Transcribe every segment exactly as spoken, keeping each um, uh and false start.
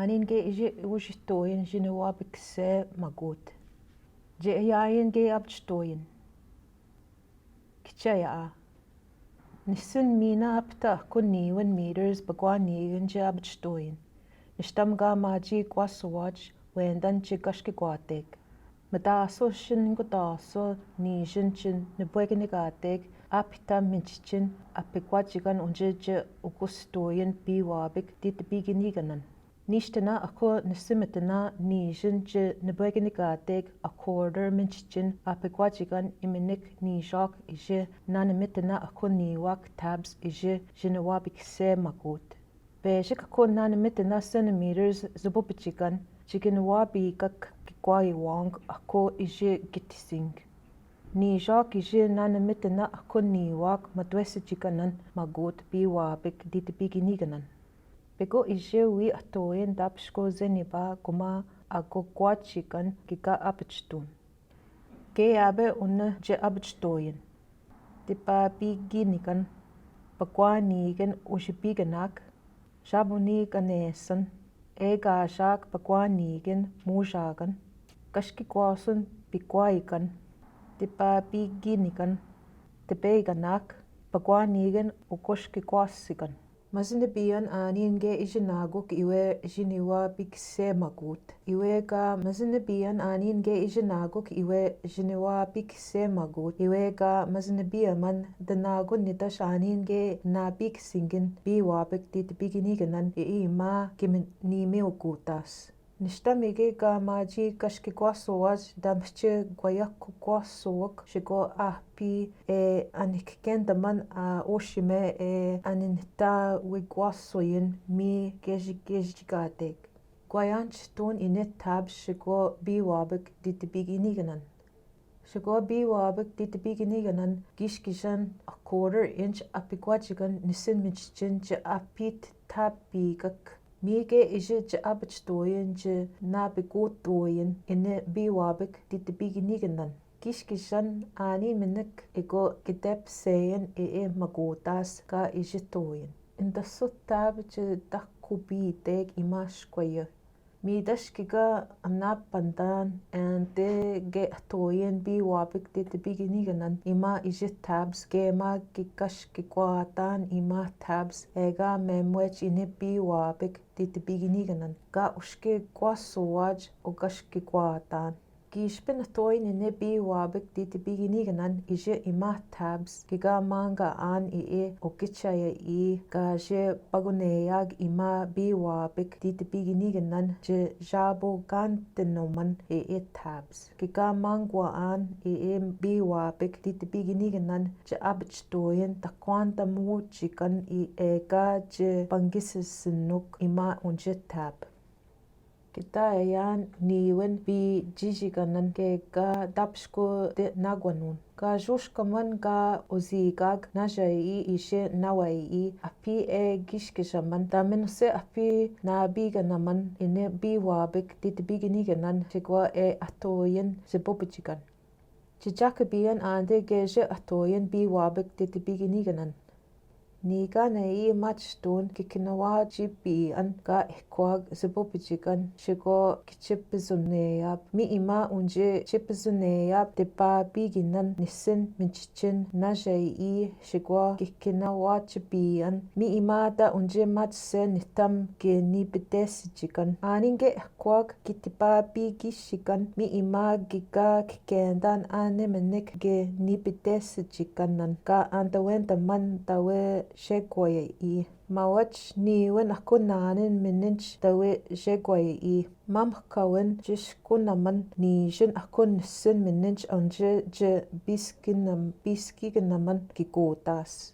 Anin ge ije ušitoin jinawabi kse magut. Je eain ge abčtoin. Kija a. Nisin mina apta akon niwen meters bakwa nigen je abčtoin. Nistam ga maji kwasowač wendan je gaške kwatek. Mada aso sin koda aso nisin je nabweken ikatek apta mintitin apikwajikan onje je okostoin biwabik ditibikiniganan. Nistena akon nisimtena nisin je nabweken ikatek a quarter mintitin apikwajikan iminik nijak ije nanimtena akon niwak tabs ije jinawabi kse magut. Bejik akon nanimtena centimeters zebubjikan, jikin wabi kak kikwayi wang akon ije gitising. Nijak ije nanimtena akon niwak matwesijikanan magut biwabik ditibikiniganan. Beko ije wi atoin dabsko zeniba kuma akokwajikan kika abčtun. Ke abe unne je abčtoin. Tibabikinikan. Bakwa nigen ušibikanak. Jaboni kanesan. Ega jak bakwa nigen mujakan. Gaške kwason bikwayikan. Tibabikinikan. Tibekanak. Bakwa nigen okoške kwasikan. Mazinabian anin ge ije naguk iwe jinawabi kse magut. Iwe ga mazinabian anin ge ije naguk iwe jinawabi kse magut. Iwe ga mazinabiaman danagun nidaš anin ge nabik singin biwabik ditibikiniganan i ima kimin nimi ogutas. Nistam ige ga maji gaške kwasowač damhje gwayakko kwasowak jigo ahpi e anikkendaman a ošime e aninta wi kwasoyin mi geji geji jikatek. Gwayan jitun ine tabs jigo biwabik ditibikiniganan. Jigo biwabik ditibikiniganan gijkijan a quarter inch apikwajikan nisin mintitin je apit tabikak. Mige ije je abčtoin je nabikotoin ine biwabik ditibikiniganan. Gijkijan ani minik igo gidep seyin e e magotas ga ije toin. Indaso tab je dakko bitek imaš kwaye. Midaš kiga amna bandan en de ge atoin biwabik ditibikiniganan ima ije tabs ge ma gigaš gikwatan ima tabs ega memwej ine biwabik ditibikiniganan ga uške kwasowač ogaš gikwatan. Gijpin atoin ine biwabik ditibikiniganan ije ima tabs giga manga an i e ogičaye i ga je bagoneyag ima biwabik ditibikiniganan je jabo gantenoman i e tabs. Giga mangwa an i e biwabik ditibikiniganan je abčtoin takwanta mujikan i ega je bangisesenuk ima unje tab. Gida eyan niwen bi jijikanan ge ga dabsko de nagwanun. Ga juškaman ga ozigag najai ije nawai api e gijkijaman. Daminose api nabiganaman ine biwabik ditibikiniganan jigwa e atoin jibobijikan. Jijak biyan ande ge je atoin biwabik ditibikiniganan. Nigan e i majtun kikinawa jibiyan ga ekwag jibobijikan jigo kijibizuneyab. Mi ima unje jibizuneyab dibabiginan nisin minjijin najai i jigwa kikinawa jibiyan. Mi ima da unje majse nitam ge nibidesijikan. Anin ge ekwag gidibabigisikan mi ima giga kikendan ane minik ge nibidesijikanan ga andawendaman dawe jegwaye i. Mawaj niwen akon anen mininj dawe jegwaye i. Mamkawen jijkunaman nijin akon nisin mininj unje je biskinam biskiginaman gigotas.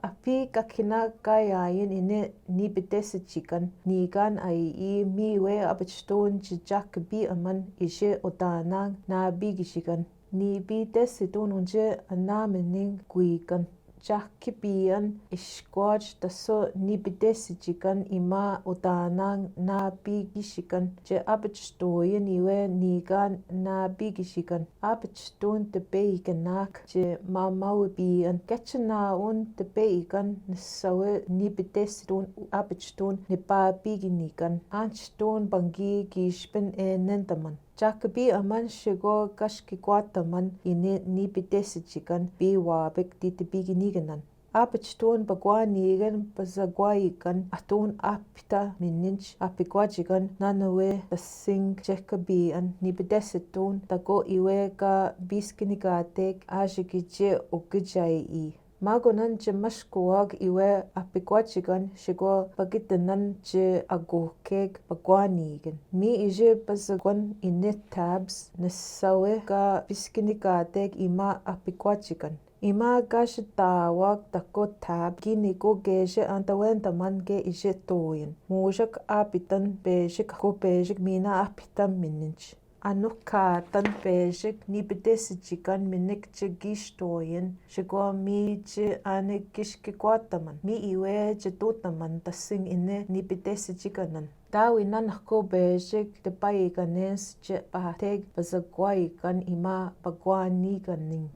Api kakina gayayin ine nibidesijikan nigan ai i mi we abijtun jijak biaman ije odanan nabigijikan. Nibidesidun unje ana mining gwigan. Jakkebien, iškwač taso nipetesijikan ima otanan napikijikan, je apetštoin iwe nikan napikijikan. Apetšton tepeikanak je mamaubien. Kečena un tepekan nesawe nipetesetun apetšton nepapikinikan. Anetšton bangki gíšpen enentaman. Jakkebiaman siko kaškekoataman ine nipetesijikan bi wapek ti tepikinikan nan. Apetšton pakuanikan pasakwaikan, ahtun apita mininj apikoajikan nanawe tasing jakkebian nipetesetun tako iwe ka piskinikatk ašikije okejai i. Makonan je maškoak iwe apikoajikan siko pakitenan je akohkek pakuanikan. Mi ije pasakoan ine tabs nesawe ka piskinikatk ima apikoajikan. Ima kašetawak tako tab kiniko keje antawentaman ke ije toin. Mojak apitan pejik ko pejik mina apita mininj. Anokatan pejik nipetesijikan minik je gíštoin, siko mi je ane kaškekoataman. Mi iwe je totaman tasing ine nipetesijikan nan. Tawinan ko pejik tepaikanen je patek pasakwaikan ima pakuanikaning.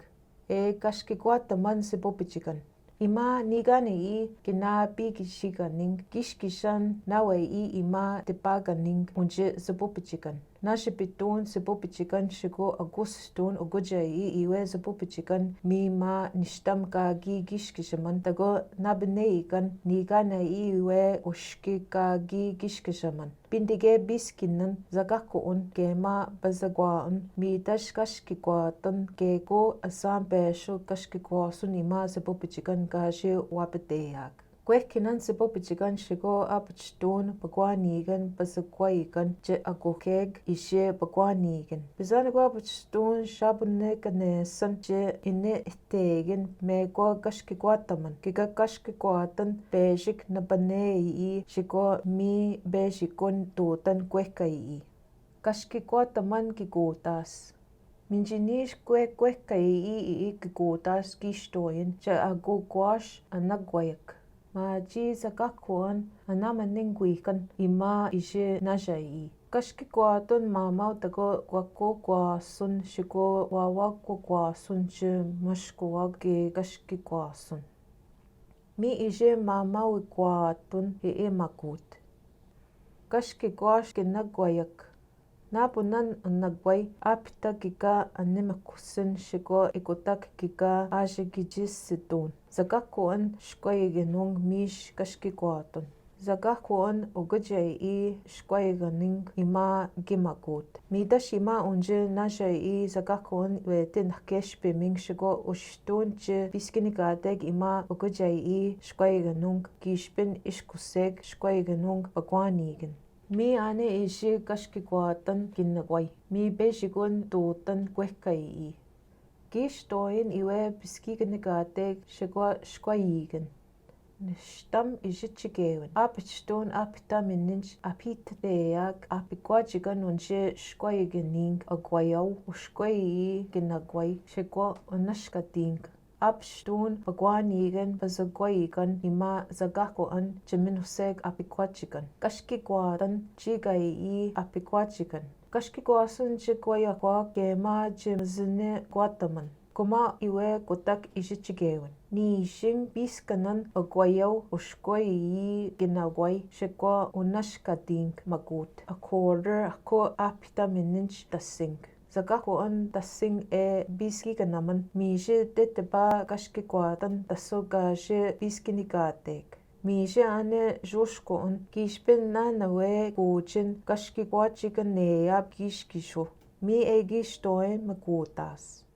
E kaškekoataman sepopejikan. Ima nikane i kinapikijikaning gíškijan nawe i ima tepakaning unje sepopejikan. Naše pitun sepopejikan siko akosetun okejai i iwe sepopejikan mi ma neštam kaki gíškijaman tako napeneikan nikane i iwe oški kaki gíškijaman. Bentike piskinan zakakkoon kema pasakwaon midaš kaškekoatan keko asan pešo kaškekoasun ima sepopejikan kaše wapeteak. Kuehkinan sepopejikan siko apetšton pakuanikan pasakwaikan je akohkek ije pakuanikan. Pisaneko apetšton šaponekanesan je ine teken meko kaškekoataman. Kika kaškekoatan pejik napanei i siko mi pejikon totan kuehkai i. Kaškekoataman kikotas. Minjiniš kueh kuehkai i i kikotas gíštoin je akokoaš anakwaiak. Maji zakakkoan anamanen kuikan ima ije najai i. Kaškekoatan mamau tako kuakkokoasun siko wawakokoasun je maškoak ke kaškekoasun. Mi ije mamawekoatun e e makot. Kaškekoaš kinakwaiak. Naponan anakwai apita kika anemakotsen siko ekotak kika ašekijisetun. Zakakkoan škwaikenon miš kaškekoatan. Zakakkoan okejai i škwaikening ima kimakot. Midaš ima unje najai i zakakkoan wete nahkeš peming siko ošton je piskinikatk ima okejai i škwaikenon gíšpen iškosek škwaikenon pakuanikan. Mi ane ije kaškekoatan kinakwai. Mi pejikon totan kuehkai i. Gíštoin iwe piskinikatk siko škwaikan. Neštam ije čikewen. Apetšton apita mininj apita teak apikoajikan unje škwaikening akwaiau oškwai i kinakwai siko onaškating. Apetšton pakuanikan pasakwaikan ima zakakkoan je minosek apikoajikan. Kaškekoatan čikai i apikoajikan. Kaškekoasun je kwaiakoak kema je mezene koataman. Koma iwe kotak ije čikewen. Nišin piskanan akwaiau oškwai i kinakwai siko onaškating makot. Akorer ako apita mininj tasing. Zakakkoan tasing e piskikanaman mi ije teteba kaškekoatan taso kaše piskinikatk. Mi ije ane joškoon gíšpen nanawe kojen kaškekoajikan neab gíškijo. Mi e gíštoin makotas.